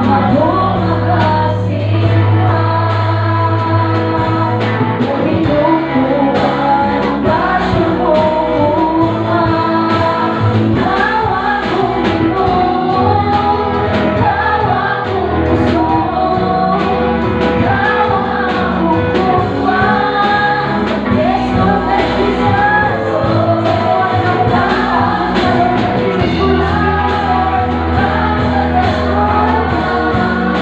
Ako makasinta. Ngunit ang basyo mo una. Ikaw akong Ginoo, ikaw akong kusog, ikaw ang akong gugma. Yes, Lord, thank you, Jesus. Jesus, Holy Spirit, Lord. Yes, Lord.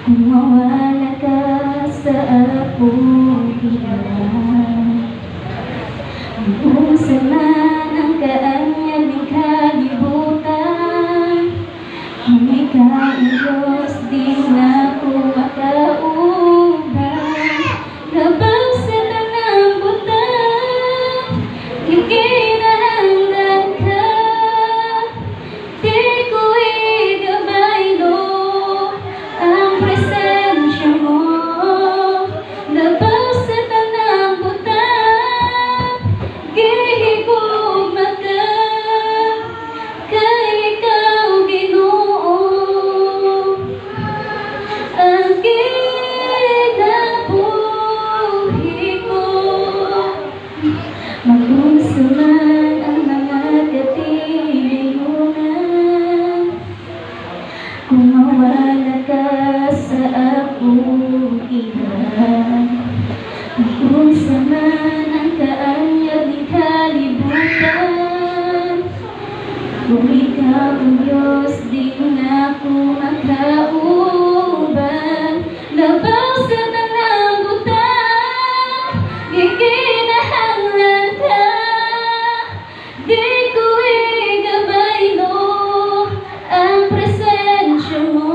Kung mawala ka sa akong higalan, unsa man ang kaanyag ning kalibutan, kung ikaw ang Diyos, di na ko makauban. Labaw sa tanang butang, gikinahanglan ka. Di ko igabaylo ang presensya mo. Labaw sa tanang butang, gihigugma ka. Kay ikaw, Ginoo, ang kinabuhi ko. Mag-unsa man ang mga katilayunan, kung mawala ka sa akong ilan, mag-unsa man ang kaanyag ning kalibutan, kung ikaw ang Diyos, di na ko makauban. Labaw sa tanang butang, gikinahanglan ka. Di ko igabaylo ang presensya mo.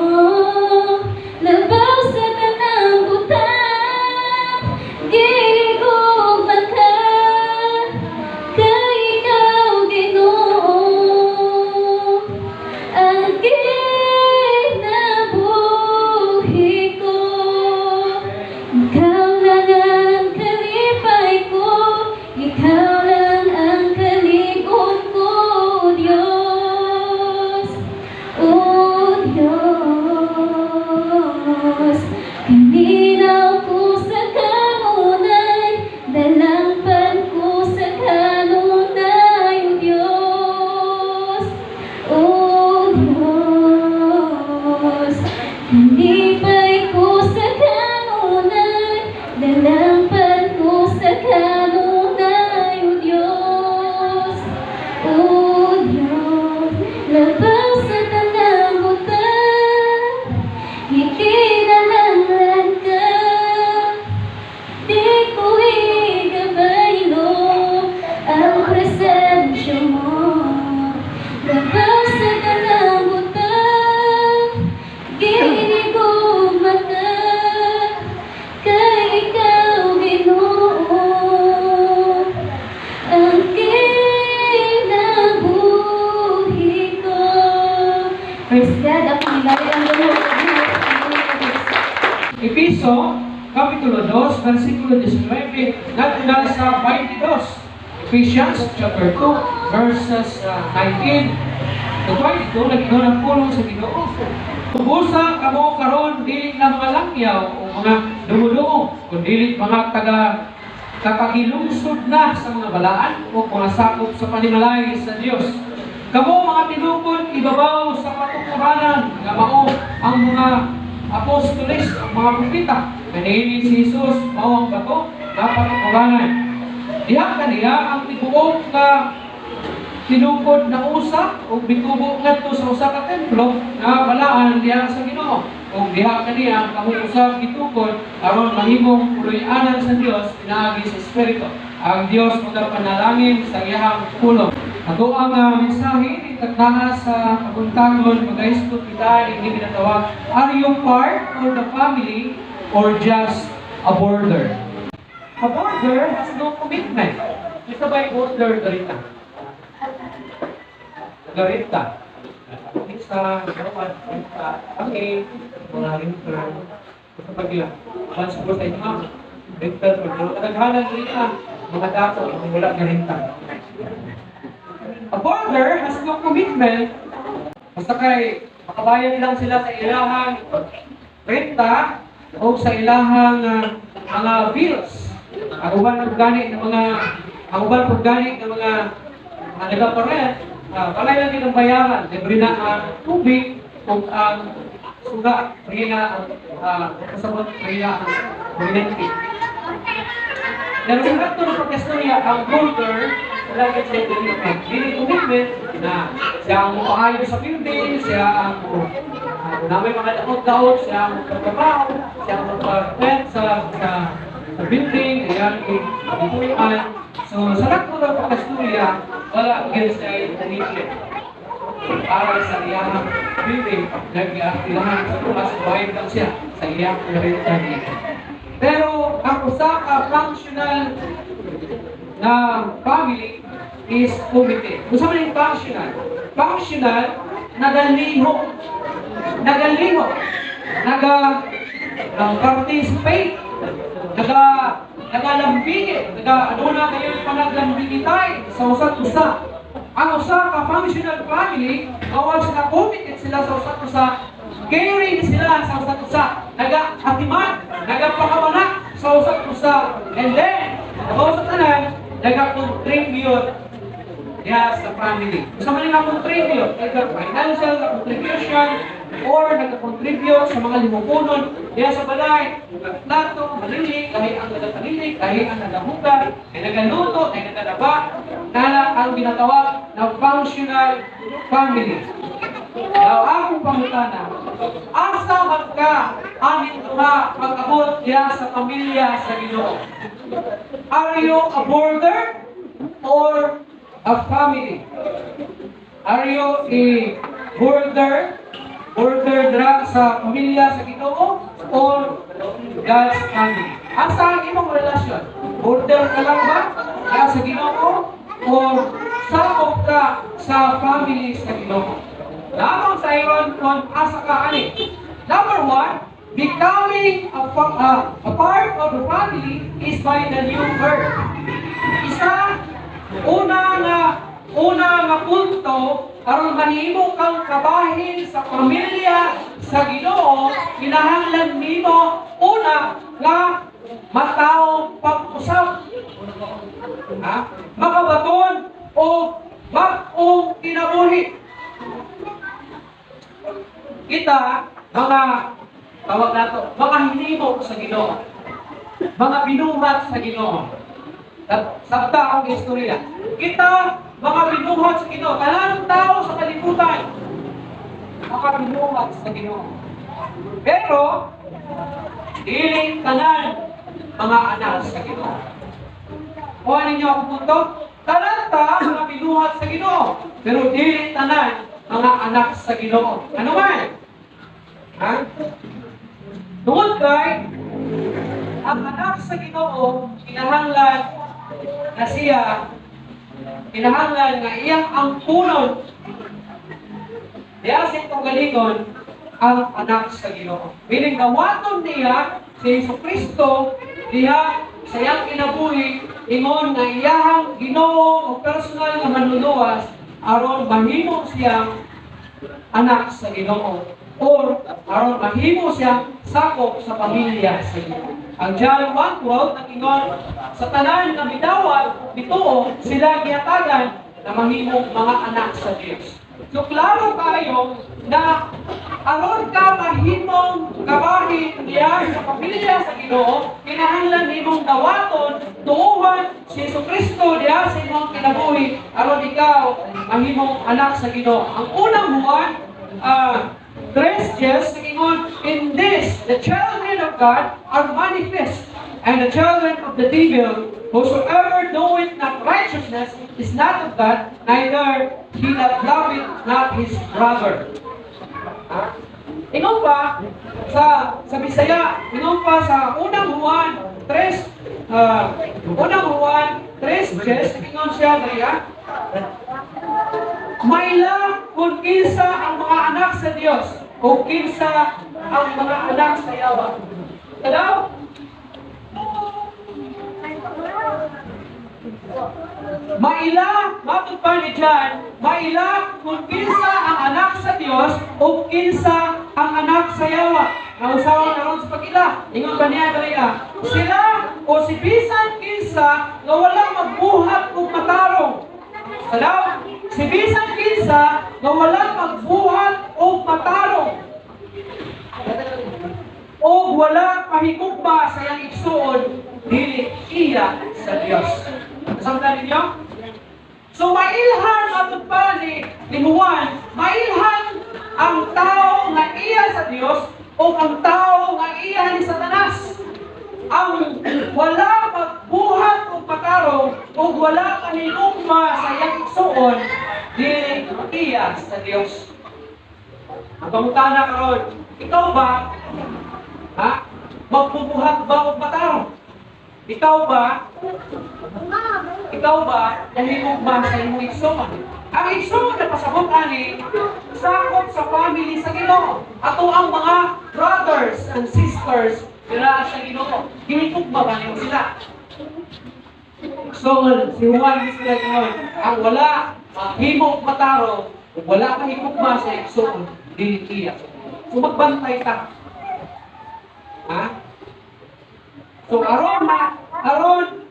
Labaw sa tanang butang, gihigugma ka. Kay ikaw, Ginoo, ang kinabuhi ko. Ikaw lang ang kalipay ko, ikaw lang ang kalig-on ko, Diyos. O Diyos, kalinaw ko sa kanunay, dalangpan ko sa kanunay, O Diyos. O Diyos, kalipay ko sa kanunay, dalangpan ko sa kanunay, O Diyos. O Diyos, labaw sa tanang butang, gikinahanglan ka. Di ko igabaylo ang presensya mo. Labaw sa tanang butang, gihigugma ka. Kay ikaw, Ginoo, ang kinabuhi ko. Praise God, ako nilari ang Lord. Episo, Kapitulo 2, versikulo 19, ngadto sa 22. Ephesians chapter 2, verses 19 to 22, nag-ingon ang pulong sa Ginoo. Busa kamo karon dili na mga langyaw o mga dumudumog, kundi mga taga kapakilungsod na sa mga balaan o mga sakop sa panimalay sa Dios. Kamo mga tinukod ibabaw sa katukuranan nga mao ang mga apostoles, ang mga propeta. Kanini si Jesus mao ang bato nga patukuranan. Diha kaniya ang tibuok nga tinukod na usa ug mitubo ngadto sa usa ka templo nga balaan diha sa Ginoo. Ug diha kaniya kamo usab gitukod aron mahimong puloy-anan sa Dios pinaagi sa Espiritu. Ang Dios magapanalangin sa iyahang pulong. Ato ang mensahe itaknaa sa kabuntagon, magaisgot kita ini ginatawag, "Are you part of the family or just a boarder?" A boarder has no commitment. Ito ba yung boarder garita? Garita. Isa, dalawa, renta, okay, mga renter. Ito pag once siguro sa inyo, renter, pero kadaghanan rita, mga dato, wala na renta. A boarder has no commitment. Basta kay makabayad lang sila sa ilahang renta o sa ilahang mga bills. Ang uban pug gani ng mga nagaparent, walay lang nilang bayaran. Libre na ang tubig ug ang suga, free na ang kasabot, free na ang kuryente. Pero sa kanto ng pagkastorya, ang boarder, wala gyud siya commitment. Dili commitment na siya ang mupaayo sa building, siya ang Kung may mga daot-daot, siya ang magtrabaho, siya ang magpa sa building, ayan, ipuyan. So, sa lahat mo ng pagkasturya, wala gyud siya commitment para sa iyang building, nag-ilahan sa tumas, bayad lang siya sa iyang renta niya. Pero ang usa ka functional na family is committed. Unsa man yung functional? Functional, nagalihok. Nagalihok. Naga participate. Nagalambigi. Naga ano na kayo panaglambigitay sa usat usa. Ang usa ka functional family, gawas na committed sila sa usat usa, caring sila sa usat usa, naga-atiman, nagapakamanak sa usat usa, and then, sa usat tanan, naga-contribute diha sa family. Unsa man nga contribute, either financial contribution or nag-contribute sa mga limukunon diha sa balay, plato, malili, lahi ang nagatalili, lahi ang nagahugas, ay nagaluto, ay nagalaba, nala ang ginatawag na functional family. Now, akong pangutana, asa man ka aning duha pag-abot diha sa pamilya sa Ginoo? Are you a border or a family? Are you a border? Border dra sa pamilya sa Ginoo or God's family? Asa ang imong relasyon? Border ka lang ba diha sa Ginoo or sakop ka sa family sa Ginoo? Lamang sa iron kung asa ka ani. Number one, becoming a part of the family is by the new birth. Isa, una nga punto aron mahimo kang kabahin sa pamilya sa Ginoo, kinahanglan nimo una nga matawo pag-usab. Ha? Makabaton o bag-ong kinabuhi. Kita mga tawag nato, mga hinimo sa Ginoo. Mga binuhat sa Ginoo. Sabta ang istorya. Kita mga binuhat sa Ginoo, tanan tao sa kalibutan mga binuhat sa Ginoo. Pero dili tanan mga anak sa Ginoo. Kuha ninyo ako punto? Tanan ta mga binuhat sa Ginoo, pero dili tanan mga anak sa Ginoo. Ano man? Ha? Tungod kay ang anak sa Ginoo kinahanglan na siya, kinahanglan nga iyang angkunon diya sa kaugalingon ang anak sa Ginoo. Meaning dawaton niya si Hesus Kristo diha sa iyang kinabuhi ingon nga iyahang Ginoo o personal nga manluluwas aron mahimo siyang anak sa Ginoo or aron mahimo siya sakop sa pamilya sa Ginoo. Ang John 1:12 nag-ingon sa tanan nga midawat mituo, sila gihatagan na mahimong mga anak sa Dios. So klaro kayo na aron ka mahimong kabahin diya sa pamilya sa Ginoo, kinahanglan nimong dawaton, tuuhan si Hesus Kristo diya sa imong kinabuhi aron ikaw mahimong anak sa Ginoo. Ang unang Juan 3:10 ingon, "In this the children of God are manifest and the children of the devil. Whosoever doeth not righteousness is not of God, neither he that loveth not his brother." Ha? Ingon pa sa Bisaya, ingon pa sa unang Juan 3 unang Juan 3:10, ingon siya diriya, "Maila kung kinsa ang mga anak sa Dios o kinsa ang mga anak sa yawa." Tanaw? Maila, matod pa ni John, maila kung kinsa ang anak sa Dios o kinsa ang anak sa yawa. Nausawa na ron sa pag-ila. Ingon pa niya dali sila o si bisan kinsa nga wala magbuhat og matarong. Tanaw? Si bisan kinsa nga wala magbuhat og matarong o wala pahigugma sa iyang igsuon, dili iya sa Dios. Nasabtan ninyo? So mailhan matud pa ni Juan, mailhan ang tao nga iya sa Dios o ang tao nga iya ni Satanas. Ang wala magbuhat og matarong ug wala kahigugma sa iyang igsuon, dili iya sa Dios. Ang pangutana karon, ikaw ba, ha, magbubuhat ba og matarong? Ikaw ba, ikaw ba nahigugma sa imong igsuon? Ang igsuon na pasabot ani sakop sa family sa Ginoo. Ato ang mga brothers and sisters dira sa Ginoo. Ginigugma ba nimo sila? So, si Juan mismo nag-ingon, ang wala maghimo og matarong, ug wala kahigugma sa igsuon, dili iya. So magbantay ta. Ha? So aron nga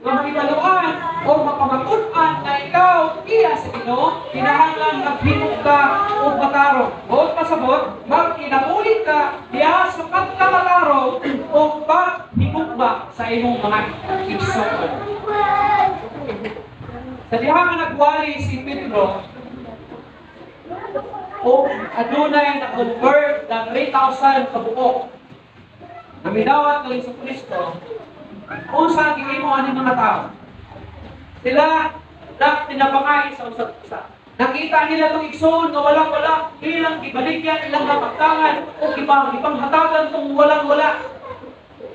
mahibaluan o mapamatud-an na ikaw iya sa Ginoo, kinahanglan maghimo ka og matarong. Buot pasabot, magkinabuhi ka diha sa pagkamatarong o paghigugma sa imong mga igsuon. Sa diha nga nagwali si Pedro, o adunay na-convert na 3,000 kabuok na midawat kang Hesus Kristo, unsa ang gihimo ani mga tao? Sila na tinabangay sa usag usa. Nakita nila tong igsoon nga walang-wala, ilang gibaligyan, ilang gapagtangan, o ipang ipang tong walang-wala.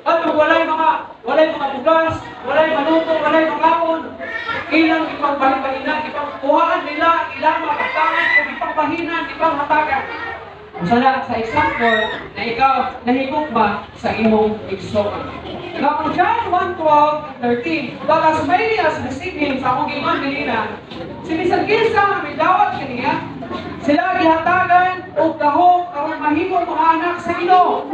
At kung walay mga bugas, walay maluto, walay makaon, ilang ipangbalibalinan, ipangkuhaan nila, ilang mga pagtangan, o ipangbahinan, ipanghatagan. Usa na sa example na ikaw nahigugma sa imong igsoon. Now, John 1:12, 13, "But as many as received Him," sa akong giingon ganina, si bisan kinsa nga midawat kaniya, sila gihatagan og gahom aron mahimo mga anak sa Ginoo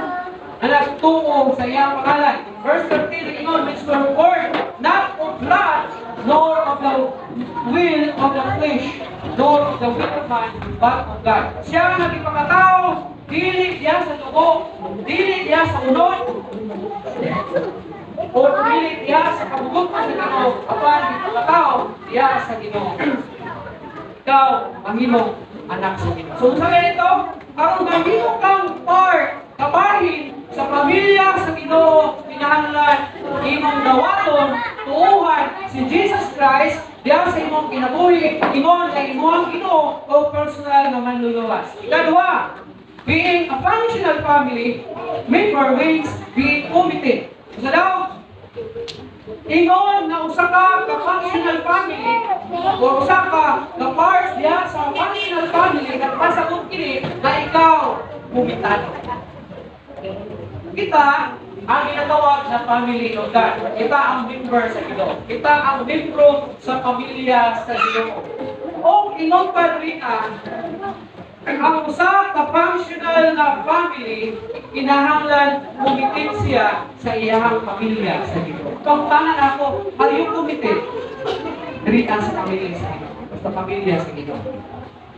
na nagtuo sa iyang pangalan. Verse 13, ingon, "Which were born not of blood, nor of the will of the flesh, nor of the will of man, but of God." Siya nga nagipakatao, dili diya sa dugo, dili diya sa unod, o dili diya sa kabubut-on sa Ginoo, apan gipakatao diya sa Ginoo. Ikaw, mahimong anak sa Ginoo. So, sa ganito, aron mahimo kang part, kabahin sa pamilya sa Ginoo, kinahanglan imong dawaton, tuuhan si Jesus Christ diya sa imong kinabuhi, ingon nga imong Ginoo o personal nga manluluwas. Ikaduha, being a functional family member means being committed. Sa daw, ingon nga usa ka ka functional family o usa ka ka part diya sa functional family, nagpasabot kini na ikaw komitado. Kita ang ginatawag na family of God. Kita ang member sa Ginoo. Kita ang membro sa pamilya sa Ginoo. O ingon pa rin ang usa ka functional na family, kinahanglan committed siya sa iyang pamilya sa Ginoo. Pangutana nako, are you committed? Diri sa pamilya sa Ginoo. Sa pamilya sa Ginoo.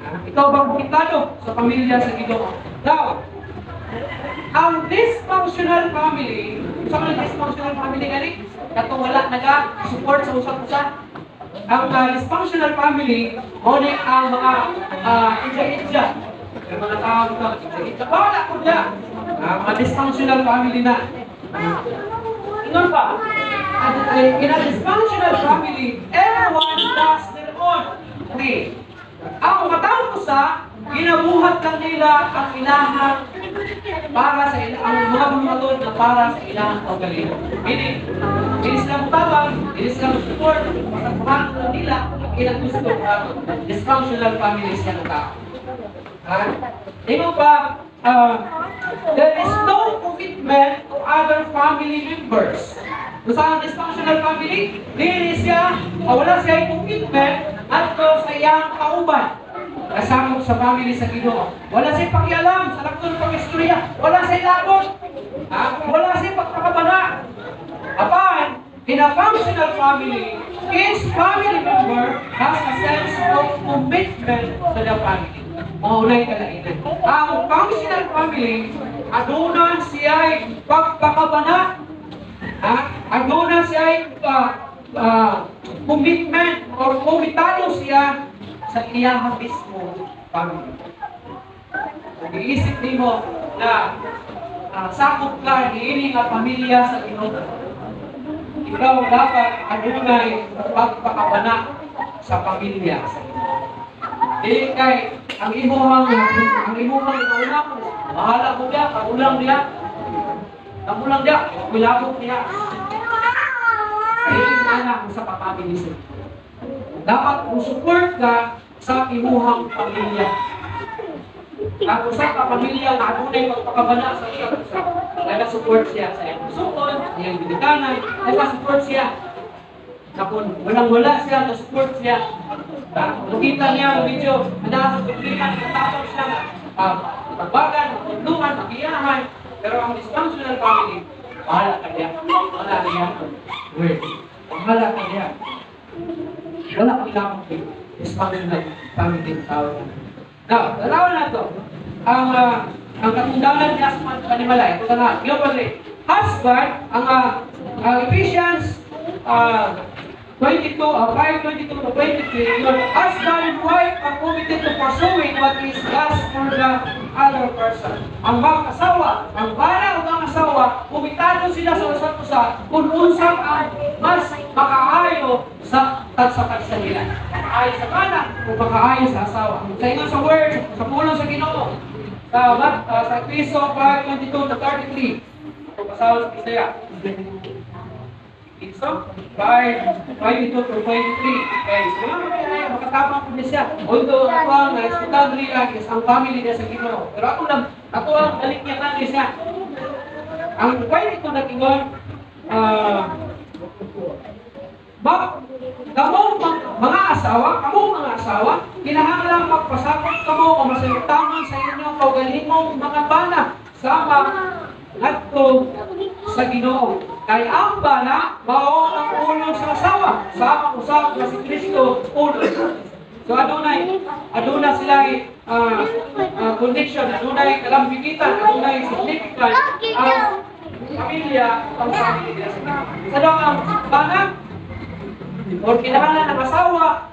Ah, ikaw ba komitado sa pamilya sa Ginoo? Now, ang dysfunctional family, sa mga dysfunctional family gani, katong wala naga-support sa usag usa. Ang dysfunctional family, mao ni ang mga inja-inja. Yung mga tao ito, inja-inja. Wala ko na. Mga dysfunctional family na. Ingon pa, in a dysfunctional family, everyone does their own thing. Ang mga tao sa ginabuhat lang nila ang ilahang para sa ila, ang mga buhaton na para sa ilang kaugalingon. Meaning, dili sila mutabang, dili sila support, basta buhaton lang nila ang ilang gusto buhaton. Dysfunctional families yan ang tao. Ha? Ingon pa, there is no commitment to other family members. Kung sa dysfunctional family, dili siya, o wala siya commitment adto sa iyang kauban. Kasama sa family sa Ginoo. Wala siya pakialam sa lakton pang istorya. Wala siya labot. Ha? Wala siya pagpakabana. Apan, in a functional family, each family member has a sense of commitment to the family. Mao nay kalainan. Ang functional family, aduna siya pagpakabana. Ha? Aduna siya commitment or komitado siya sa iyang mismo family. Kung iisip nimo na sakop ka niini nga pamilya sa Ginoo, ikaw dapat adunay pagpakabana sa pamilya sa Ginoo. Dili kay ang imuhang inauna, bahala ko diya, kagulang diya. Kagulang diya, kulabot niya. Dili na ang sa pamilya sa Ginoo. Dapat mo-support ka sa imuhang pamilya. Ang usa ka pamilya nga adunay pagpakabana sa isa't usa, nagasupport siya sa iyang suon, iyang ginikanan, nagasupport siya. Na kung walang-wala siya, nasupport siya. Nakita niya ang video, ana sa problema, nagtatapos siya, pagbagan, tulungan, magiyahan, pero ang dysfunctional family, bahala ka niya. Wala niya. Word. Bahala ka niya. Wala kang lamang dysfunctional family tao. Now, tanawan na to. Ang katungdanan niya sa panimalay. Ito na, globally. Husband, ang Ephesians 22, 5, 22 to 23, your husband and wife are committed to pursuing what is best for the other person. Ang mga asawa, ang bana o ang asawa, komitado sila sa usa't usa kung unsa ang mas makaayo sa tagsa-tagsa nila. Makaayo sa bana o makaayo sa asawa. Sa ingon sa word, sa pulong sa Ginoo, sa Efeso 5, 22 to 33, ito pasawa sa Bisaya. Efeso 5, 22 to 23. Okay, so mga mga makatapang po niya siya. Although ako ang respetan niya is ang family niya sa Ginoo. Pero ako nag ako ang balik niya kan siya. Ang 22 nag-ingon, kamo mga asawa, kamo mga asawa, kinahanglan magpasakop kamo o masinugtanon sa inyong kaugalingong mga bana sama ngadto sa Ginoo. Kay ang bana mao ang ulo sa asawa, sama usab nga si Kristo ulo. So adunay sila connection, adunay kalambigitan, adunay significant ang pamilya, ang family nila sa Ginoo. Sa daw ang bana or kinahanglan ng asawa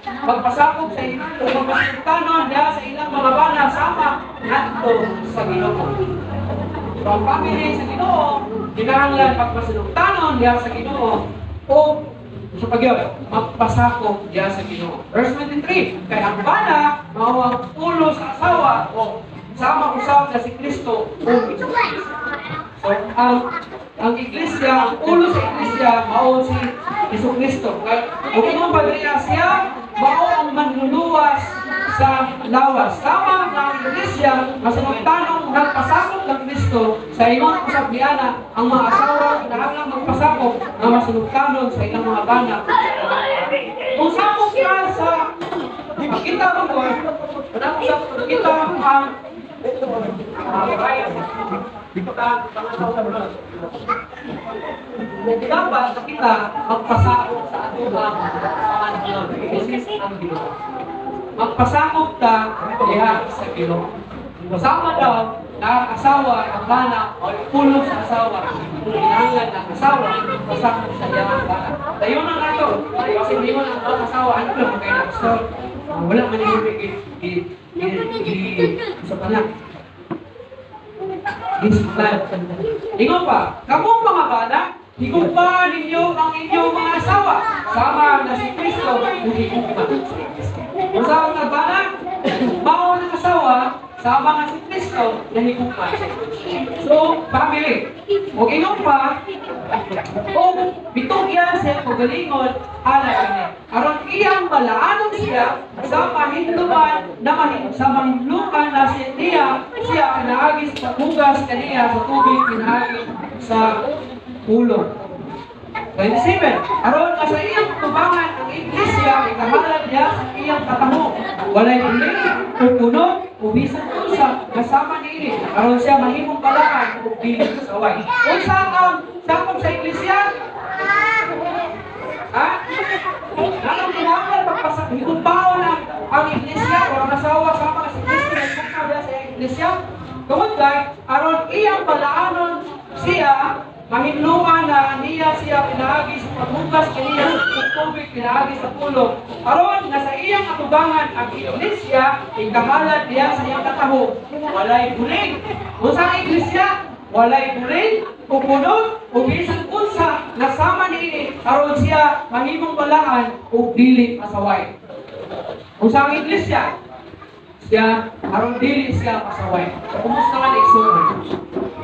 magpasakop sa ilang o magpasintanon niya sa ilang mga bana sama ngadto sa Ginoo. So ang family sa Ginoo kinahanglan magpasinugtanon niya sa Ginoo o sa pagyo magpasakop niya sa Ginoo. Verse 23, kay ang bana mao ang ulo sa asawa o sama usab na si Kristo ulo sa iglesia. So ang iglesia, ang ulo sa iglesia mao si Jesu Kristo. Kay ug ingon pa diriya, siya mao ang manluluwas sa lawas. Sama nga ang iglesia masinugtanong nagpasakop kang Kristo, sa ingon usab niana ang mga asawa kinahanglan magpasakop nga masinugtanon sa ilang mga bana. Kung sakop ka sa kita mo ko, kita ang right, kita dapat na kita magpasakop sa atong pangalan, which is ang Ginoo. Magpasakop ta diha sa Ginoo. Kasama daw na ang asawa, ang bana, o ulo sa asawa. Kung kinahanglan ang asawa, pasakop sa iyang bana. Dayon na nato. Kasi hindi mo na ang asawa, ano lang kay na. So, wala man yung i i i sa pana. Discipline. Ingon pa, kamong mga bana, higugma ninyo ang inyong mga asawa, sama na si Kristo higugma sa iglesia. Asawa nga bana, mao ng asawa, sama nga si Kristo nahigugma sa iglesia. So, family, ug ingon pa, o bitugyan sa kaugalingon alang kani aron iyang balaanon siya sa mahinluman na mahin, sa mahinlukan na siya niya siya pinaagi sa paghugas kaniya sa tubig pinaagi sa pulong. 27. Aron nga sa iyang tubangan ang iglesia ikahalad niya sa iyang katamo. Walay buli o puno o bisan unsa kasama niini aron siya mahimong balaan ug dili pasaway. Unsa ang sakop sa iglesia? Ha? Anong kinahanglan magpasa higugmaon ang iglesia o ang asawa sama sa Kristo nagpakaw sa iglesia? Tungod kay aron iyang balaanon siya, mahinluan na niya siya pinaagi sa paghugas kaniya sa pinaagi sa pulong, aron nga sa iyang atubangan ang iglesia ikahalad diha sa iyang katahom, walay buling. Unsa ang iglesia? Walay buling o kunot o bisan unsa nga sama niini, aron siya mahimong balaan ug dili masaway. Unsa ang iglesia? Siya aron dili siya masaway. So, kumusta man, igsoon?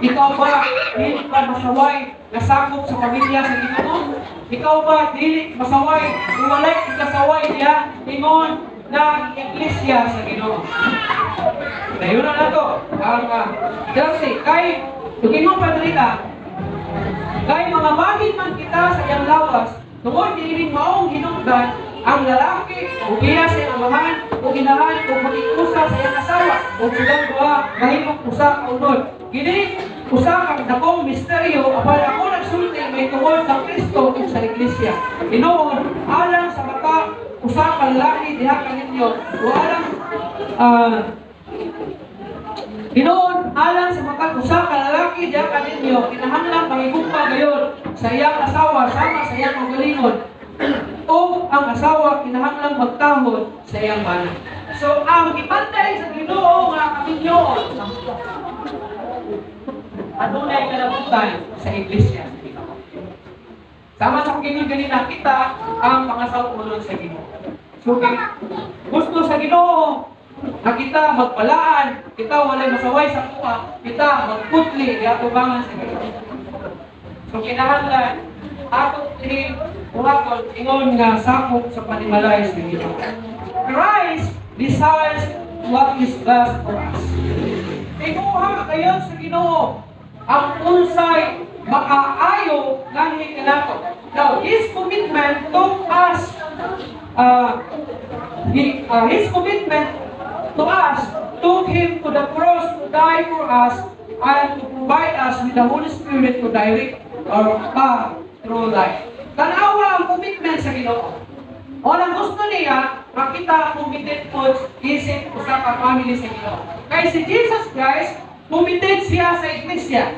Ikaw ba dili ka masaway nga sakop sa pamilya sa Ginoo? Ikaw ba dili masaway o walay ikasaway diha ingon na iglesia sa Ginoo? Dayon na nato ang 30, kay tugingon pa diri kay mga bagin man kita sa iyang lawas, tungod niining maong hinungdan, ang lalaki ubiya sa iyang amahan ug inahan ug makig-usa sa iyang asawa, ug silang duha mahimong usa ka unod. Kini usa ka dakong misteryo, apan ako nagsulti may tungod sa Kristo ug sa Iglesia. Hinuon, alang sa maka usa ka lalaki diha kaninyo o alang hinuon, alang sa maka usa ka lalaki diha kaninyo, kinahanglan mangigugma gayon sa iyang asawa sama sa iyang kaugalingon, o ang asawa kinahanglan magtahod sa iyang bana. So ang gipantay sa Ginoo nga kaminyoon adunay kalabutan sa iglesia sa Ginoo. Sama sa kung ganina, kita ang pangasaw-unon sa Ginoo. So gusto sa Ginoo na kita magpalaan, kita walay masaway sa kuha, kita magputli di atubangan sa Ginoo. So kinahanglan ato ini buhaton ingon nga sakop sa panimalay sa Ginoo. Christ desires what is best for us. Tinguha kayo sa Ginoo ang unsay makaayo nganhi kanato. Now, his commitment to us took him to the cross to die for us and to provide us with the Holy Spirit to direct our path through life. Tanawa ang commitment sa Ginoo. O ang gusto niya, makita committed po isip usa ka family sa Ginoo. Kay si Jesus Christ, committed siya sa iglesia.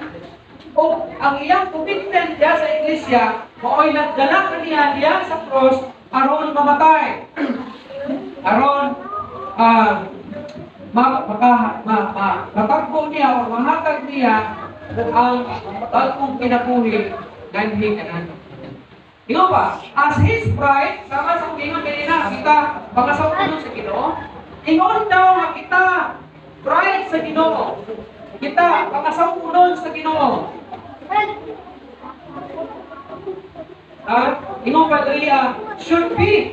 O ang iyang commitment diya sa iglesia, mao'y nagdala kaniya diya sa cross aron mamatay. Aron ma, maka, ma, ma, matagbo niya o mahatag niya ang bagong kinabuhi nganhi kanato. Ingon pa, as his bride, sama sa kung ingon kanina, kita pangasaw sa Ginoo. Ingon daw nga kita bride sa Ginoo. Kita pangasaw sa Ginoo. Ingon pa diri, should be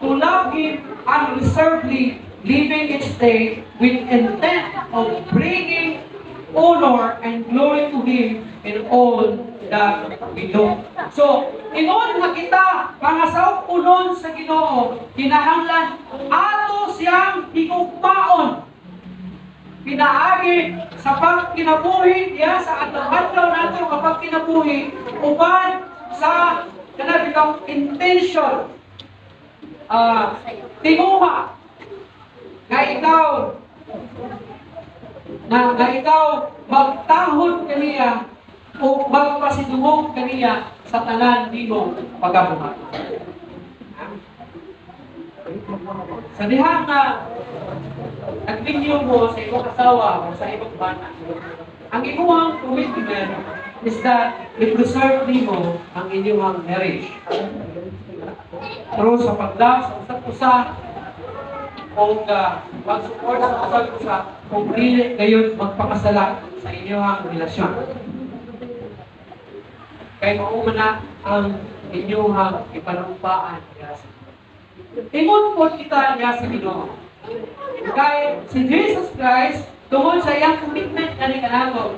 to love him unreservedly, living each day with intent of bringing honor and glory to him in all that we do. So, ingon nga kita pangasaw-unon sa Ginoo, kinahanglan ato siyang higugmaon pinaagi sa pagkinabuhi niya sa adlaw-adlaw nato nga pagkinabuhi uban sa kanang intention, tinguha nga ikaw magtahod kaniya o magpasidungog kaniya sa tanan nimo pagabuhat. Sa diha nga nagminyo mo sa imong asawa o sa imong bana, ang imong commitment is that i-preserve nimo ang inyong marriage. Through sa pag-love sa usag usa o pag-support sa usag usa kung dili gayon magpakasala sa inyong relasyon. Kay mao man na ang inyong ipanumpaan. Ingon po kita niya sa Ginoo. Kay si Jesus Christ, tungod sa iyang commitment na ni kanato,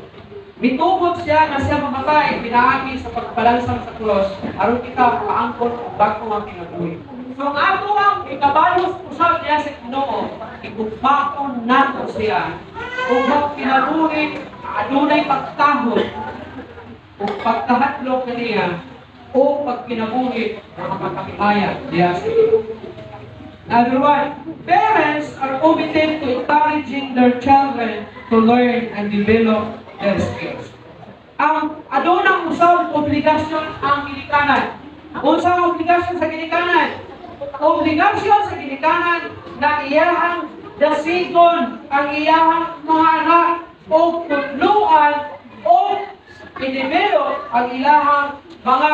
mitugot siya na siya mamatay pinaagi sa pagpalansang sa cross aron kita makaangkon og bag-o ang kinabuhi. So ang ato ang ikabalos usab niya sa Ginoo, igugmaon nato siya ug magkinabuhi adunay pagtahod ug pagkahadlok kaniya o pagkinabuhi na makakahimaya diya sa Ginoo. Number one, parents are committed to encouraging their children to learn and develop their skills. Ang adunang usab obligasyon ang ginikanan. Unsa ang obligasyon sa ginikanan? Obligasyon sa ginikanan na iyahang dasigon ang iyahang mga anak o tudluan o i-develop ang ilahang mga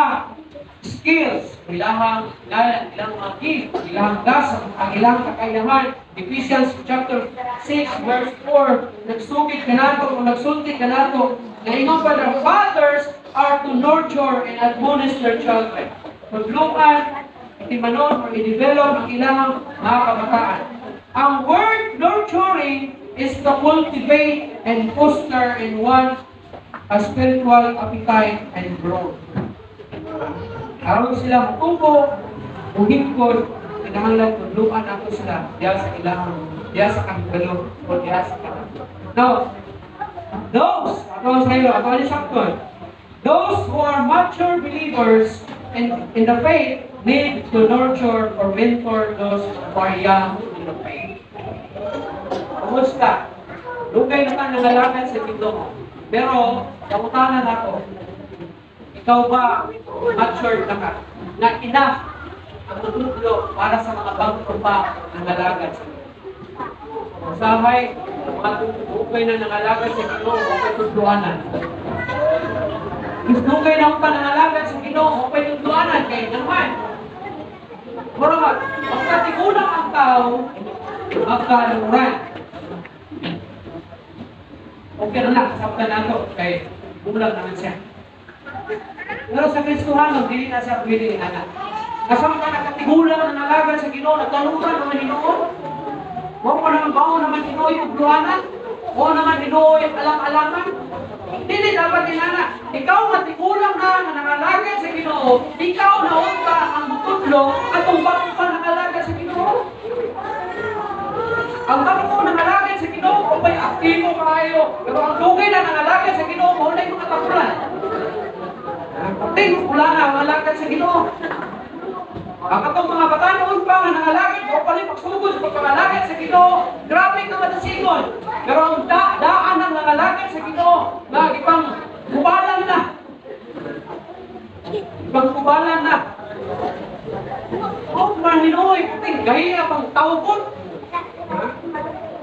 skills, ilahang ilang mga gift, ilang gasa, ang ilang kakayahan. Ephesians chapter 6 verse 4, nagsugid kanato o nagsulti kanato na ingon pa, the fathers are to nurture and admonish their children. Tudluan, itimanon or i-develop ang ilang mga kabataan. Ang word nurturing is to cultivate and foster in one a spiritual appetite and growth. Aron sila mutubo, muhingkod, kinahanglan tudluan nato sila diha sa ilang, diha sa kahibalo o diha sa kahibalo. Now, those, ako sa iyo, ako ni sakton, those who are mature believers in the faith need to nurture or mentor those who are young in the faith. Kumusta? Dugay na ka nangalagad sa Ginoo. Pero, pangutana nako, ikaw ba matured na ka? Na enough ang tutudlo para sa mga bago pa nangalagad sa Ginoo? Usahay, mga dugay na nangalagad sa Ginoo, okay tudloanan. Dugay na pa nangalagad sa Ginoo, okay tudloanan kay naman. Mura pagkatigulang ang tao, magkaluran. Okay na lang, kasabtan nato kay gulang naman siya. Pero sa Kristohano, dili na siya pwede anak. Kasama ka nakatigulang na nalagad sa Ginoo, nagkaluran naman hinuon. Wa pa naman bao naman hinuoy ugluanan. Wa naman hinuoy alam-alaman. Dili dapat inana. Ikaw nga tigulang na nga nangalagad sa Ginoo, ikaw na unta ang mutudlo atong bago pa nangalagad sa Ginoo. Ang bago nangalagad sa Ginoo, kung may aktibo kaayo, pero ang dugay na nangalagad sa Ginoo, mao na mga tapulan. Pati wala na nangalagad sa Ginoo. Ang katong mga batanon pa nga nangalagad, o pala pagsugod sa pagpangalagad sa Ginoo, grabe ka madasingon. Pero ang daan ng nangalagad sa Ginoo, nga ipang kubalan na. Ipang kubalan na. Oh, maninoy, puting gahiya pang tawgon.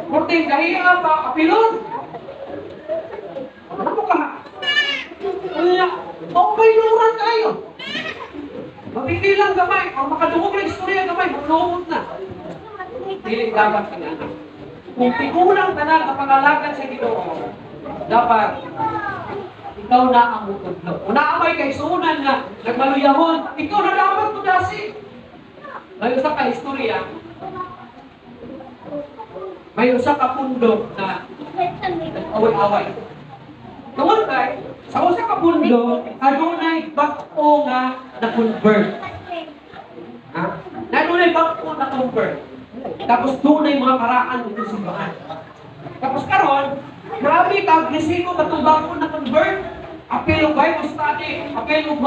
Puting gahiya pa apilon. Ano ka? Ano? Okay, luran kayo. Mabili lang gamay, o makadungog lang istorya gamay, magluot na. Dili dapat kinana. Kung tigulang ka na kapangalagad sa Ginoo, dapat ikaw na ang mutudlo. Kung naamay kay sunan nga nagmaluyahon, ikaw na dapat tudasi. May usa ka istorya, may usa ka pundo na nag-away-away. Tungod kay sa usa ka pundo, adunay bag-o nga na-convert. Ha? Adunay bag-o na convert. Tapos dunay mga paraan dito sa simbahan. Tapos karon, grabe ka agresibo katong bag-o na convert. Apil og Bible study, apil og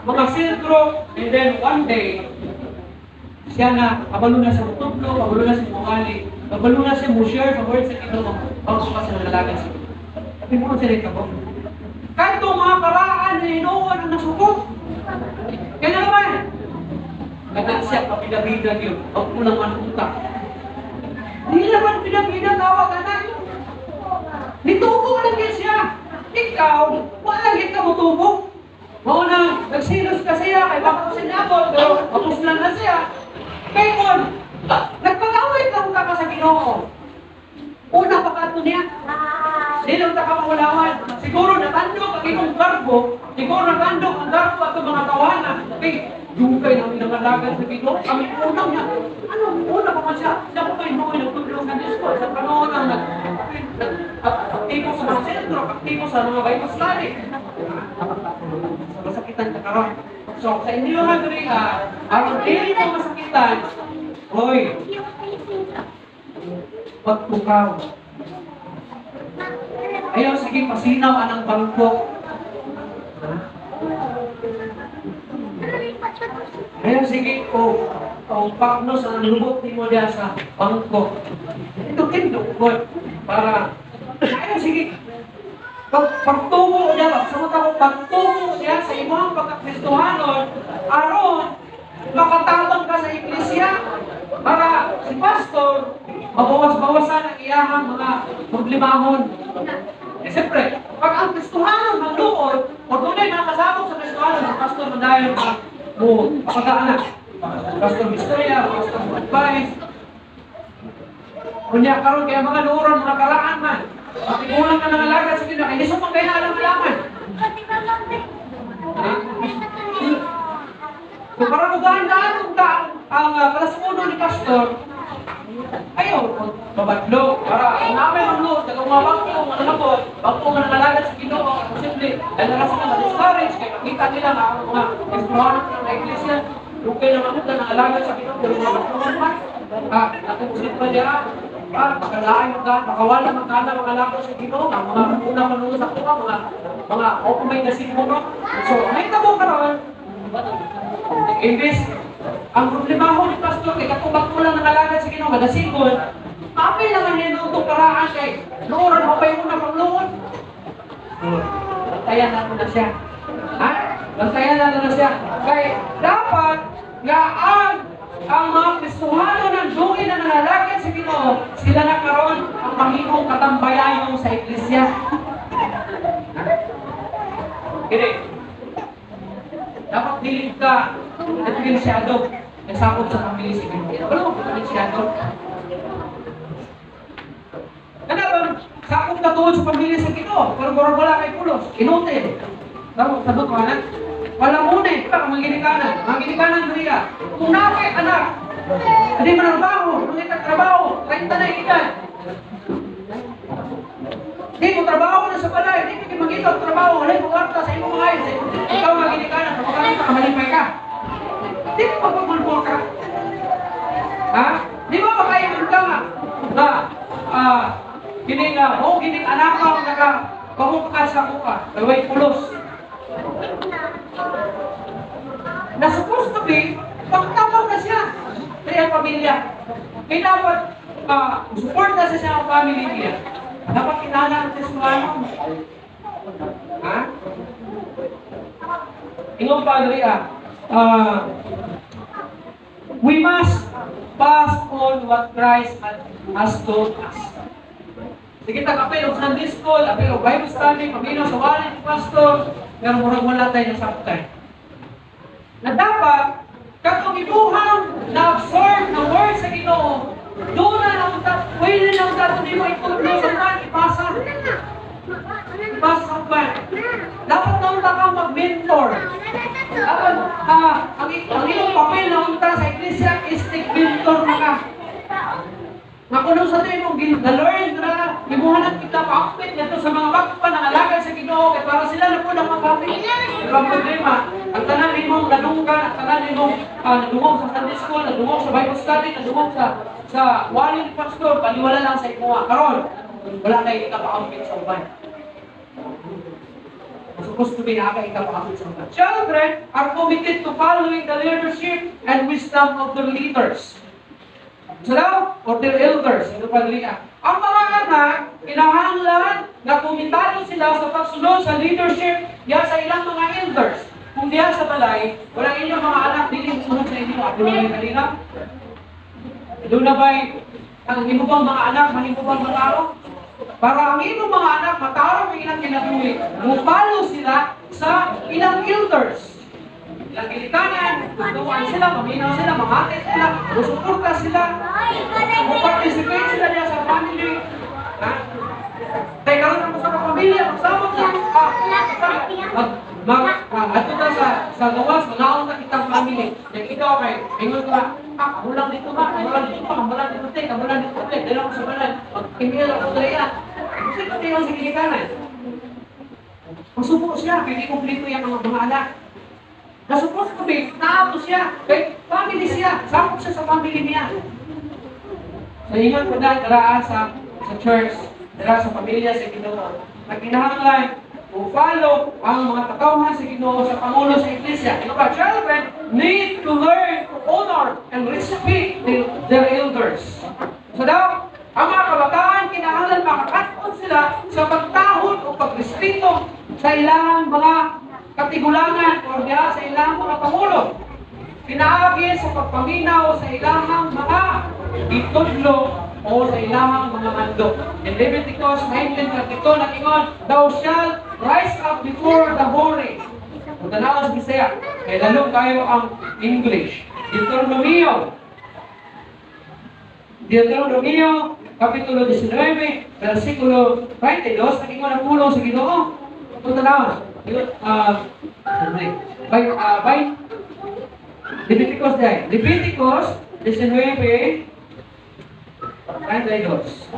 mga sentro, and then one day siya na kabalo na sa mutudlo, kabalo na sa muwali, kabalo na sa mo-share sa word sa Ginoo, bago pa sa nalalagan sa Ginoo. Sabi mo sila kabo. Kadto mga paraan na hinuon ang nasukot. Kaya naman, kana siya kapida-bida gyud, ang kulang man utak. Di naman pida-bida tawag ana. Nitubo lang gyud siya. Ikaw, wala gyud ka motubo. Mao na, nagsilos ka siya, kay baka ko sinabot, pero mapuslan na siya. Kay kon, nagpag-away ka ka sa Ginoo. Una pa ka niya. Di lang ta ka maulawan. Siguro natandog ang imong garbo, siguro natandog ang garbo at mga tawana. Kay dugay na pinangalagan sa Ginoo. Kami unang niya. Ano, una pa man siya. Siya pa may noy nagtudlo sa Diyos ko. Sa panahon ang aktibo sa mga sentro, aktibo sa mga Bible study. Masakitan ka karon. So, sa inyo nga diri ha, aron dili mo masakitan, hoy, pagtukaw. Ayaw, sige, pasinaw anang bangko. Ayaw, sige, o paknos ang lubot ni mo diya sa bangko. Ito kindukot para, ayaw, sige, pagtubo niya, pagsunod ako, pagtubo niya sa imong imong pagkakristohanon aron makatabang ka sa iglesia para si pastor mabawas-bawasan ang iyahang mga problemahon. Eh, siyempre, pag ang Kristohanon magluod, o dunay mga kasabot sa Kristohanon, si pastor madayon ka mo pagkaanak. Pastor istorya, pastor mo advice. Unya karon kaya mga luoron, mga karaan man. Matigulang ka ng alagad sa Ginoo, kay lisod man kay na alam-alaman. Ha? So para mugaan-gaan unta ang kalasunon ni pastor, ayaw, mabatlo. Para kung namin magluod, kung mga bangko, mga nabot, bangko nga nangalagad sa Ginoo, posible, dahil na sila ma-discourage, kaya makita nila nga ang mga Kristohanon ng iglesia, lukay naman ito nangalagad sa Ginoo, pero mga batloon man, nakukusit pa niya, makalain magkaan, makawala magkana mga lako sa Ginoo, ang mga una manuno sa kuha, mga open may nasiguro. So, may tabo karon, imbes ang problema ho ni pastor kay katong ko lang nangalagad sa Ginoo madasigon, maapil naman niya noong itong paraan kay luoran mo pa yung una pang luod. So, bantayan na mo na siya. Ha? Bantayan na na siya. Kay dapat nga ang mga Kristohano ng dugay na nangalagad sa Ginoo, sila na karon ang mahimong katambayayon sa iglesia. Ha? Kini, dapat dili ka diferensyado nasakop sa pamilya sa Ginoo. Wala mo diferensyado. Kana ba sakop na tuod sa pamilya sa Ginoo, pero murag wala kay pulos, inutil. Tama sabot ko anak. Wala muna eh, pa mga ginikanan, mga ginikanan diri. Kung naa kay anak, hindi man trabaho, hindi ka trabaho, 30 na edad. Di mo trabaho na sa balay, di ka magita og trabaho, wala mo kwarta sa imong mga sa ikaw mga ginikanan, kapag ka malipay ka. Di mo magpagulbo ka. Ha? Di ba makaingon ka nga na kini nga mo kining anak ka naka kamuka sa kuka, kay way pulos. Na supposed to be, pagtabang na siya sa iyang pamilya. Kaya dapat support na siya sa iyang family niya. Dapat kinahanglan ang Kristohano. Ha? Ingon pa, Andrea, we must pass on what Christ has taught us. Sige, tag-apil og Sunday school, apil og Bible study, paminaw sa wali ni pastor, pero murag wala tayo nasabtan. Na dapat, katong imuhang na-absorb na word sa Ginoo, doon na lang ta, pwede na unta ito mo itudlo sa uban, ipasa. Ipasa sa uban. Dapat na unta ka mag-mentor. Dapat, ang iyong papel na unta sa iglesia is mentor na ka. Nga kung sa ito imong na-learn na, imuha na kita pa-outfit nito sa mga bago pa nangalaga sa Ginoo kay para sila na po nang makapit. Pero ang problema, ang tanan nimong nadunggan, ang tanan nimong nadungog sa Sunday school, nadungog sa Bible study, nadungog sa wali ni pastor, baliwala lang sa imuha. Karon, wala kay ika-pa-outfit sa uban. Supposed to be na ka ika-pa-outfit sa uban. Children are committed to following the leadership and wisdom of their leaders. So daw, or their elders, ito pa dili. Ang mga anak, kinahanglan na komitado sila sa pagsunod sa leadership diya sa ilang mga elders. Kung diya sa balay, walang inyong mga anak dili sunod sa inyo. Ako na kanina. Doon na ba'y ang imo bang mga anak, mahimo bang mataro? Para ang imong mga anak matarong ang ilang kinabuhi, mupalo sila sa ilang elders. Ilang ginikanan, tutuan sila, maminaw sila, mamatay sila, musuporta sila, mo-participate sila niya sa family. Ha? Kaya karon mo sa pamilya, magsabot na. Mag, mag, ato ta sa gawas, mangaon ta kitang family. Yang ikaw kay, ingon ka, kamulang dito ma, kamulang dito ma, kamulang dito te, kamulang dito te, dahil ako sa balay, mag-email ako dali ah. Kasi pati yung sa ginikanan. Masubo siya, kay di kompleto yung mga anak. Na supposed to be, naato siya, kay family siya, sakop siya sa family niya. So ingon ko na, dara sa church, dara sa pamilya sa Ginoo. Na kinahanglan o follow ang mga katawhan sa Ginoo sa pangulo sa iglesia. Ano ba? Children need to learn to honor and respect their elders. So daw, ang mga kabataan kinahanglan makakat-on sila sa pagtahod o pagrespeto sa ilang mga katigulangan o diha sa ilang mga pangulo. Pinaagi sa pagpaminaw sa ilahang mga itudlo o sa ilahang mga mando. In Leviticus 19:32, nag-ingon, "Thou shalt rise up before the holy." Kung tanaw sa Bisaya, kay lalo kayo ang English. Deuteronomio. Deuteronomio, Kapitulo 19, versikulo 22, nag-ingon ang pulong sa Ginoo. Kung tanaw, by Leviticus dahil. Leviticus 19, 32.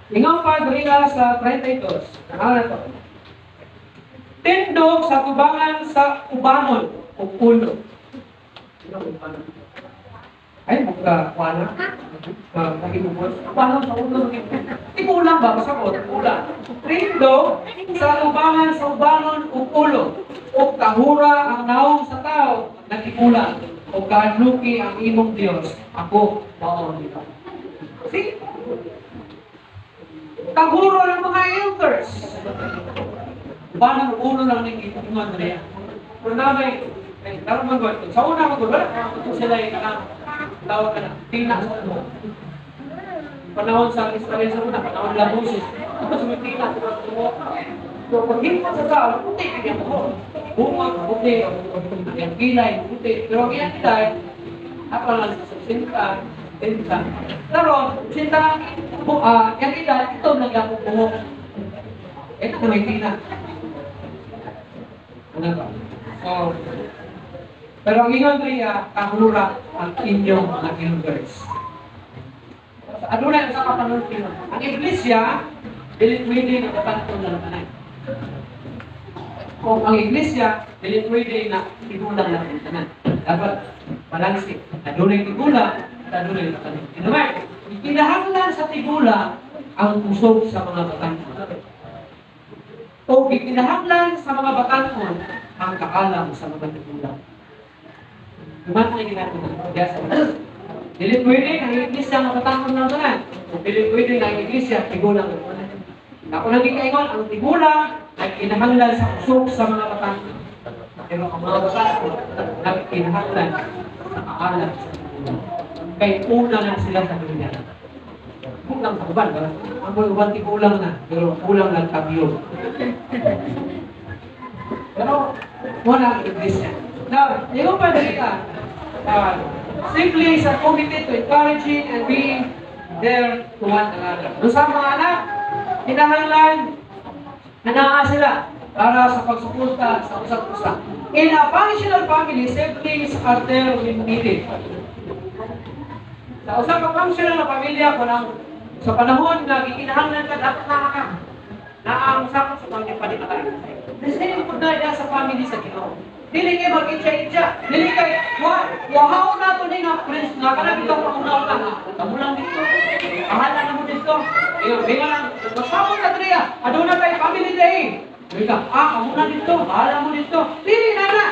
Ingon pa diri sa 32. Ano na to? Tindog sa tubangan sa ubanon o ulo. Ay, magka kuana. Nagibubos. Ubanon sa ulo. Tigulang ba? Pasakot. Tigulang. Tindog sa tubangan sa ubanon o ulo. O kahura ang naong sa tao nagtigulang. O kahadluki ang imong Dios. Ako mao nito. See? Kahuro ng mga elders. Ubanon ulo lang ning ingon niya. Pero na may ay karon man gud. Sa una man gud wala pa sila ay kanang tawag ka na tina sa ulo. Panahon sa Israel sa una, panahon nila Moses. Tapos may tina sa ulo. So pag himot sa tao, puti ang iyang buhok. Bungod, puti, ang iyang kilay, puti. Pero ang iyang kilay, ako lang sa 60, 70. Pero, sinta, yung edad, ito lang yung buhok. Ito na may tina. Ano ba? So, pero ang ingon niya, kahura ang inyong mga elders. So, ano na sa kapanulti? Ang iglesia, dili pwede na kapantong na tanan. Kung ang iglesia, dili pwede na tigulang lang ang tanan. Dapat balanse. Adunay tigulang, at adunay tanan. Inumay, kinahanglan sa tigulang ang kusog sa mga batan-on. O kinahanglan sa mga batan-on ang kaalam sa mga tigulang. Duman ang ginagawa diya sa mga. Dili pwede ang iglesia nga batan-on lang tanan. O dili pwede ang iglesia tigulang lang tanan. Ako nang gikaingon, ang tigulang ay kinahanglan sa kusog sa mga batan-on. Pero ang mga batan-on nagkinahanglan sa kaalam sa tigulang. Kay una lang sila sa dunya. Kulang sa uban, ba? Ang mga uban tigulang na, pero kulang lang kamyo. Pero wala ang iglesia. Now, yung pa dali ka, siblings are committed to encouraging and being there to one another. Doon sa mga anak, kinahanglan na naa sila para sa pagsuporta sa usap usa. In a functional family, siblings are there when needed. Sa usa ka functional na pamilya, kung ang, sa panahon na gikinahanglan ka, dapat naa ka. Naa ang sakop sa pagpanikatay. The same po na sa family sa Ginoo. Dili kay mag-itsa-itsa. Dili kay, wahaw na to ni nga prince nga kana bitaw paunaw na. Kamo lang dito. Bahala na mo dito. Iyo, binga lang. Masabot na diri. Aduna kay family day. Bika, kamo na dito. Bahala mo dito. Dili na na.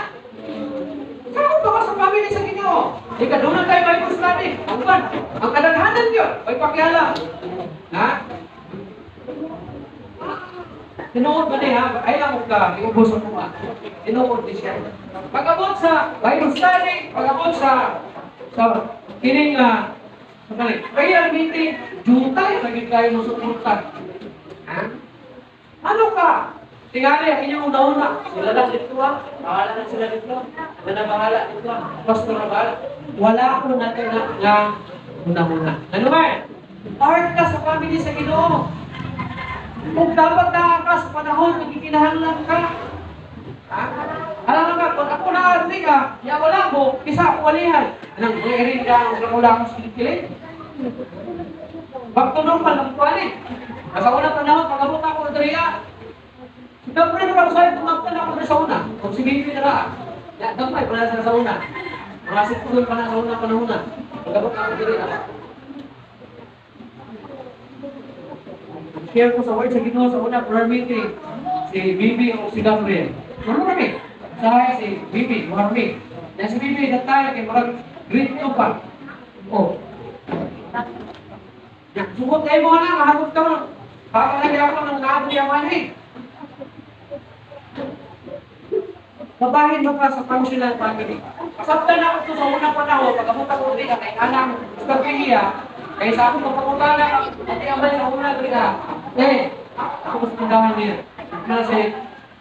Sakop ba ka sa family sa Ginoo? Di ka doon tayo Bible study. Ang ban, ang kadaghanan yun, may pakialam. Ha? Tinuod ba niya? Ay lang ka, iubos ang mga. Tinuod di siya. Pag-abot sa Bible study, pag-abot sa kining prayer meeting, jutay, lagi kayo mo suporta. Ha? Ano ka? Tingali, ang inyong una-una. Sila lang dito, ha? Bahala na sila dito. Ano na bahala dito? Pastor na bahala. Wala akong natin na una-una. Ano ba? Part ka sa family sa Ginoo. Kung dapat na ka sa panahon, nagkikinahanglan ka. Ha? Alam ka, kung ako na-arni ka, ya wala mo, isa ako walihan. Anong, may irin ka, ang wala akong silit-kilit. Back to normal, ang kuwalit. Sa unang panahon, pag-abot ako, Andrea, siyempre naman ako sa'yo, tumagtan ako sa una. Kung si Bibi na ka, damay, pala sa una. Mga sipulon pa na sa unang panahon na. Pag-abot ako, Andrea. Share ko sa word sa Ginoo sa una prayer meeting, si Bibi o si Gabriel. Marami. Sa si Bibi, marami. Na si Bibi, that time, kay marag grade 2 pa. Oh. Sugot kayo mo na, mahagod ka mo. Baka lagi ako nang naabot yung manhi. Mabahin mo ka sa functional family. Kasabtan ako ito sa unang panahon, pag abot ako dito, kay anang estratehiya, kay sa akong pagpangutana, at iambal sa una dito ka. Eh, ako mas tindahan niya. Nasa,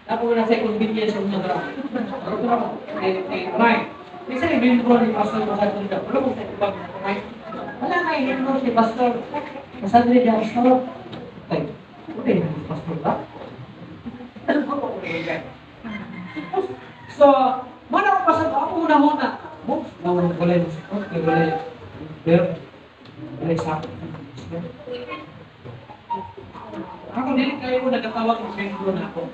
ako na sa convenience sa unang dra. Pero ito ako, eh, right. Minsan i-membro ni Pastor Masad dito. Wala kong sa ibang right. Wala na i-membro si Pastor Masad dito, Pastor. Ay, okay, Pastor ba? So, mana ko pasal ako una muna. Mo, nawala wala yung support, kay wala pero wala sa ako. Ako dili kayo ko nagatawag og membro na ako.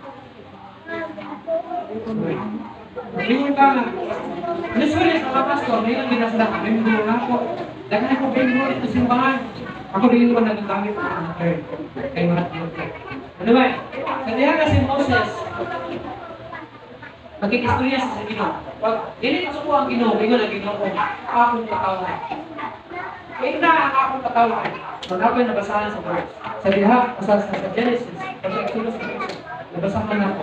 Ingon ka nga. Usually sa mga pastor, may ilang ginasala ka, membro na ako. Daghan ako membro dito sa simbahan. Ako dili ko nagagamit ang term. Kay mga ano ba? Sa diha kasi Moses, magkikistorya siya sa Ginoo. Pag dili masuko ang Ginoo, ingon ang Ginoo, akong katawan. Ina ang akong katawan. Pag ako'y nabasahan sa verse, sa diha, sa Genesis, o sa Exodus, nabasahan ako.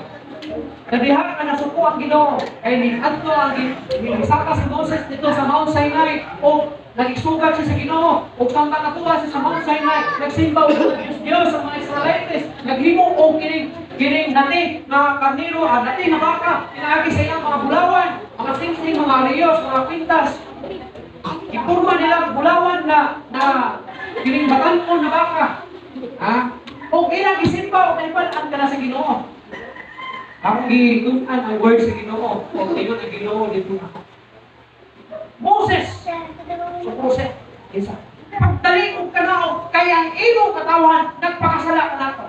Sa diha ka nasuko ang Ginoo, kay niadto ang Ginoo. Saka si Moses dito sa Mount Sinai, o nagisugat siya sa Ginoo, o samtang natuwa siya sa Mount Sinai, nagsimba og Diyos Diyos sa mga Israelites, naghimo og kining nati nga karnero, nati nga baka, pinaagi sa ilang mga bulawan, mga singsing, mga ariyos, mga kwintas. Ipurma nila bulawan na kining batanon na baka. Ha? O ilang isimba o naibalaan ka na sa Ginoo. Akong gitun-an ang word sa Ginoo, o ingon ang Ginoo dito. Moses, so Moses, isa. Pagdali og kanaog kay ang imong katawan nagpakasala ka nato.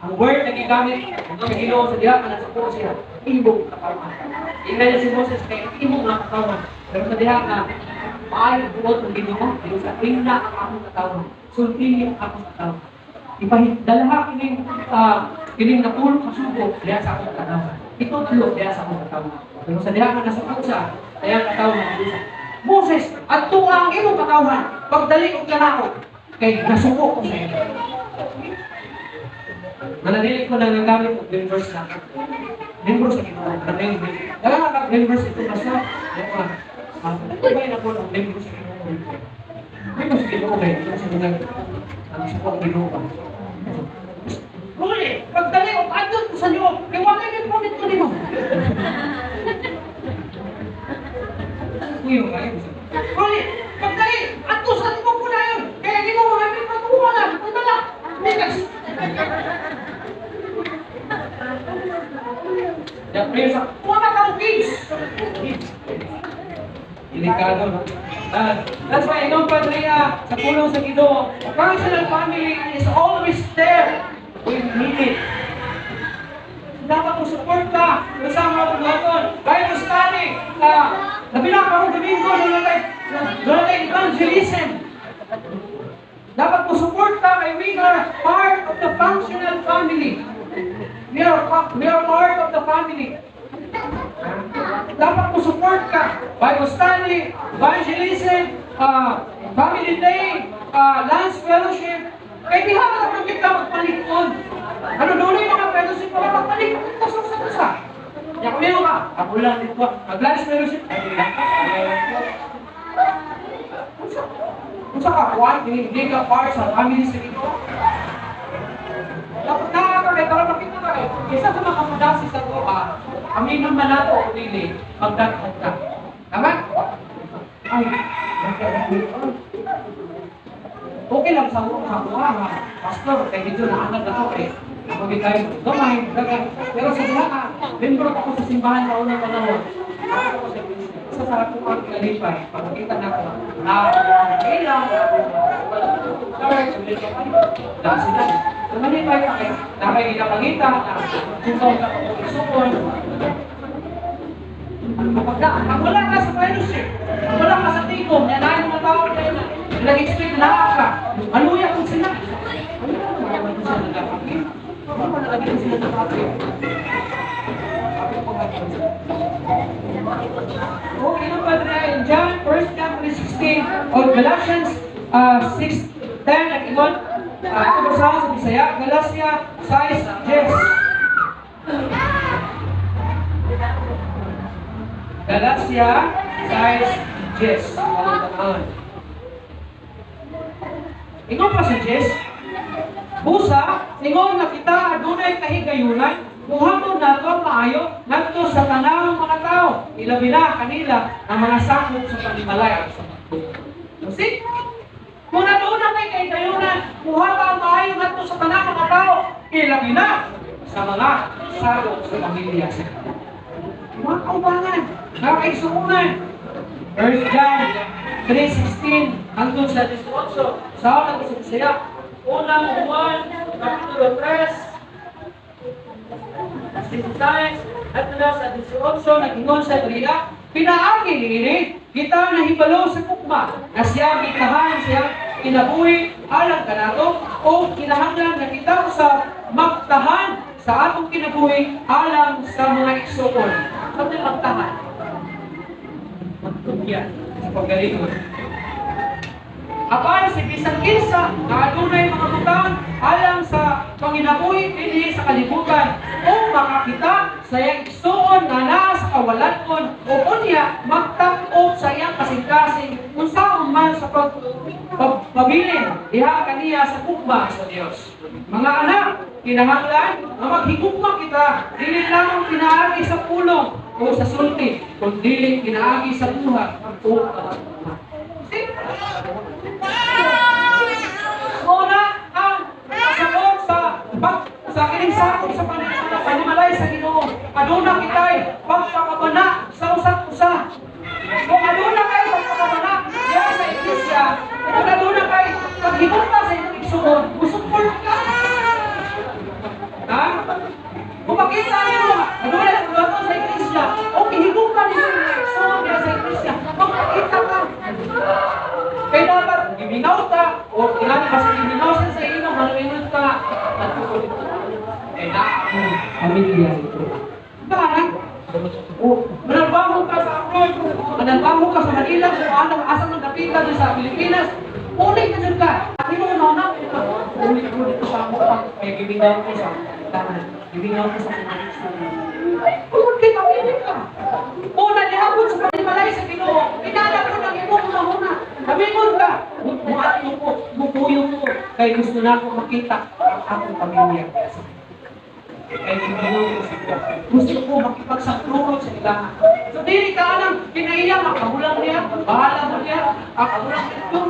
Ang word na gigamit ng Ginoo sa diha ka nasa puro siya, imong katawan. Ingay niya si Moses kay imong nga katawan. Pero sa diha nga maayo buot ng Ginoo, dili sa ingna ang akong katawan. Sultihi ang akong katawan. Ipahidalha kining kining napulong sa sugo diha sa akong katawan. Itudlo diha sa akong katawan. Pero sa diha nga nasa pagsa, kaya katawan ng Moses, adto ang imong katawan, pagdali og kanaog kay nasuko ko sa imo. Mananili ko na nagamit og members na. Membro sa Ginoo. Dala ka members ito basta. Ano na po ang membro sa Ginoo? Membro sa Ginoo kay ito sa mga ang suko ang Ginoo. Huli, pagdali og adto sa inyo, kay wala gyud mo dito nimo. Kuyo kayo. Huli, pagdali adto sa imo po na yun. Kaya imo mga membro tuwa na, dala. Next. Ya, prayer sa wala ka kids. Delikado, no? That's why ingon Padre sa pulong sa Ginoo, a functional family is always there when needed. Dapat mo support ka kasama mo naton. Bible study, labi na karong Domingo doon na evangelism. Dapat mo support ka kay we are part of the functional family. We are part of the family. Dapat mo support ka. Bible study, evangelism, family day, lunch fellowship. Kaya di ka nang kita magpalikon. Ano doon yung mga fellowship para magpalikon ka sa sa. Yakunin mo ka. Ako lang dito. Mag-lunch fellowship. Unsa ka kuan? Hindi ka part sa family sa Ginoo. Dapat nakakakay, para makita ka eh. Isa sa mga mudasi sa doa, aminin man nato o dili, magdaghan ka. Tama? Ay, okay lang sa buha ha. Pastor, kay medyo naanad ako eh. Ako tayo, gamay, gamay. Pero sa diha ka, membro ako sa simbahan sa unang panahon. Ako sa isa sa akong ang kalipay, pagkakita na ako, na kailang, dahil sila. Tumanipay ka kayo, nakikita-pangita, na kung ka pag-isukon. Pag wala ka sa fellowship, pag wala ka sa tigom, yan ay mga tao kayo na nag-expect na ka, aluya kung sila. Ano naman sila nagkakapit? Ano naman nalagyan sila nagkakapit? Okay na Padre, in John 1 John 3:16 or Galatians 6:10, nag-ingon, ito basahan sa Bisaya, Galacia 6:10. Galacia 6:10. Ang Ingon pa si Jess, "Busa, ingon nga kita adunay kahigayunan, buhaton nato ang maayo ngadto sa tanang mga tao, ilabi na kanila ang mga sakop sa panimalay." See? Kung aduna kay kahigayunan, buhata ang maayo ngadto sa tanang mga tao, ilabi na sa mga sakop sa pamilya. Mga kaubangan, mga kaigsuonan. 1 John 3:16 hangtod sa 18. Sa ako sa Bisaya. Unang Juan, Kapitulo 3, 16, at na sa 18, nag-ingon sa diriya, "Pinaagi niini, kita nahibalo sa gugma, na siya gitahan siya kinabuhi alang kanato, o kinahanglan nga kita usab magtahan sa atong kinabuhi alang sa mga igsuon." Ano yung magtahan? Magtugyan sa paggalingon. "Apan si bisan kinsa nga adunay mga butang alang sa panginabuhi dinhi sa kalibutan o makakita sa iyang igsuon nga naa sa kawalan-on o unya magtak-op sa iyang kasing-kasing, unsaon man sa pagpabilin diha kaniya sa gugma sa Dios. Mga anak, kinahanglan nga maghigugma kita dili lamang pinaagi sa pulong o sa sulti, kundi pinaagi sa buhat o kamatuoran." See? Muna ang kasabot sa pag sa kining sakop sa panimalay sa Ginoo. Aduna kitay pagpakabana sa usag usa. Kung aduna kay pagpakabana diha sa iglesia, kung aduna kay paghigugma sa imong igsuon, musukol ka. Ha? Kung makita nimo aduna kay sa iglesia, o gihigugma ninyo imong igsuon diha sa iglesia, magpakita ka. Kaya dapat gimingaw ta o kinahanglan kasi gimingaw sa sa imo manuingon ka nagtuo dito. Eh na pamilya ito. Bakit? O, manalbaho ka sa abroad, manalbaho ka sa Manila, kung anong asa ng dapita doon sa Pilipinas, ulit na dyan ka. Hindi mo na ulit ko dito sa ako, kaya gimingaw ko sa tanan, gimingaw ko sa mga. Tungod kay pamilya ka. Una, lihapon sa panimalay sa Ginoo, inala ko ng imong una-una. Kamingon ka, muadto ko, mupuyo ko, kay gusto na ako makita ang akong pamilya. Kay gimingaw ko sila. Gusto ko makipagsakruhon sa ila. So, dili ka alam, kinaiya, makahulang niya, bahala mo niya, ang kahulang dito.